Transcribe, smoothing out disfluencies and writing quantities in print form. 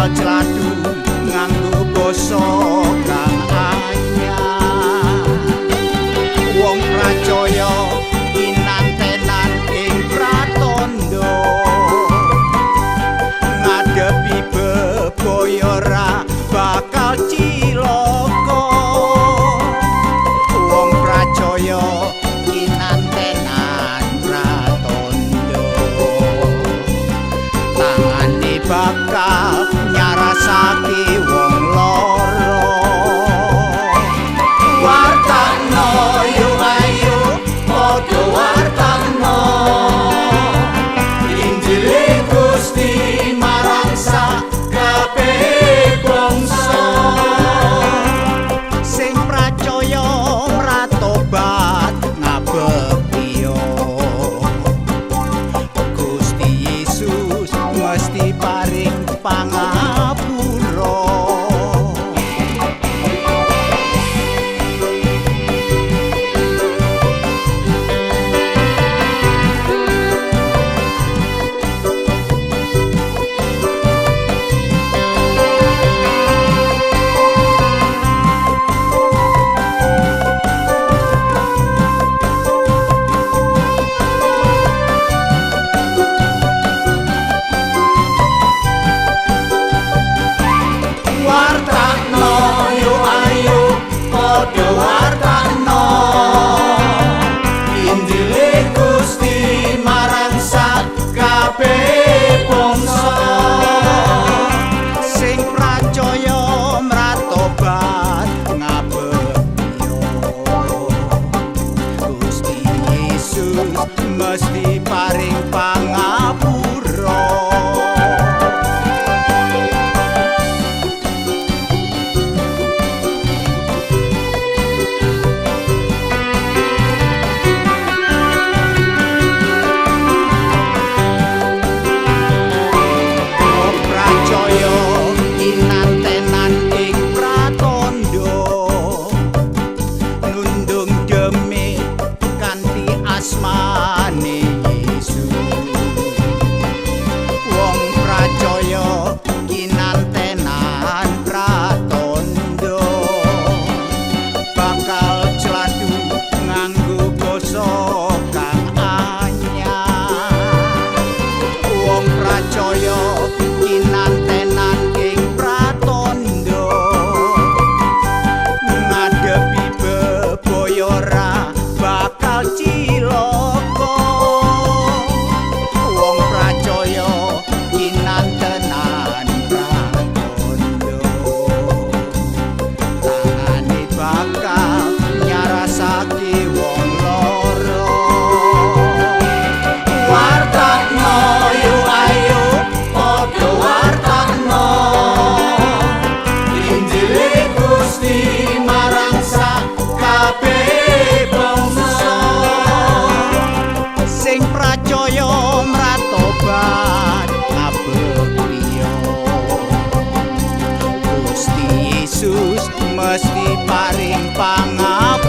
Bakal jladu nganggo basa kang anyar. Wong pracaya kinantenan ing pratandha, ngadepi bebaya ora bakal cilaka. Wong pracaya kinantenan pratandha, tangane bakal nyarasake wong lara. Wartano yo ayo padha wartano Injile Gusti marang sakabeh bangsa. Sing pracaya mratobat ngabektiya, Gusti Yesus mesti paring pangapura. Wartano yo ayo padha wartano Injile Gusti marang sakabeh bangsa. Sing pracaya mratobat ngabektiya, Gusti Yesus mesti paring pangapura. Wong pracaya kinantenan ing pratandha, nundung demit kanthi asmane Yesus. Wong pracaya kinantenan pratandha, bakal jladu nganggo basa kang anyar. Wong pracaya kinantenan ing pratandha, ngadepi bebaya ora bakal cilaka. Wong pracaya kinantenan pratandha, tangane bakal nyarasake wong lara. Wartano yo ayo padha wartano Injile Gusti marang sakabeh bangsa. Sing pracaya mratobat ngabektiya, Gusti Yesus mesti paring pangapura.